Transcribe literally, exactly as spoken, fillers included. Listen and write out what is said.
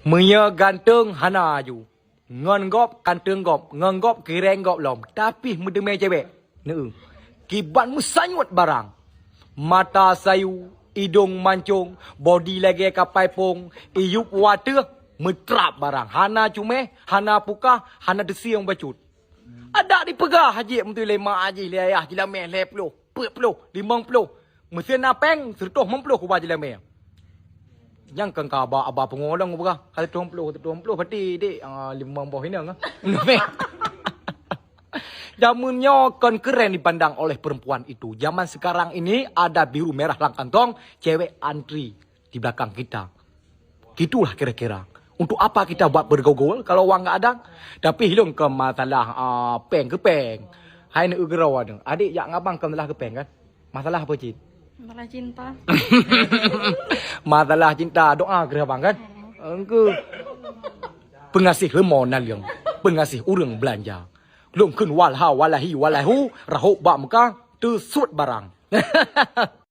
Meunyoe ganteng hana aju. Ngon gob ganteng gob, ngon gob kireng gob lom, tapi meuteumé cewek. Neu. Kiban meusanyuet barang. Mata sayu, idong mancong, bodi lagèe kapai pong, iyup wateuh, meutrap barang. Hana cumeh, hana pukah, hana teusieng bacut. Adak dipeugah jih meutui lé mak jih, lé ayah jih lamé lhèe ploh, peuet ploh, limong ploh. Meusén na péng, sireutoh limong ploh kuba jih lamé. Nyang keu ka aba, aba pungo lôn peugah, ka sireutoh limong ploh, sireutoh limong ploh pati dek, ah, limong boh inong, ah. Jameun nyoe kon keren dipandang oleh perempuan itu. Zaman sekarang ini ada biru merah lam kantong, cewek antri di belakang kita. Gitulah kira-kira. Untuk apa kita buat bergaul kalau wang nggak ada? Tapi lôn ke masalah, ah, péng ke péng. Hai neuk geurawa tu. Adik jak ngabang ke masalah ke péng kan? Masalah apa cit? Masalah cinta. Masalah cinta, doa keu abang kan? Engke. Peungaséh leumô naleueng, peungaséh ureueng beulanja. Lôn kheun walha walahi walahu, rahot bak Mekah, teusuet barang.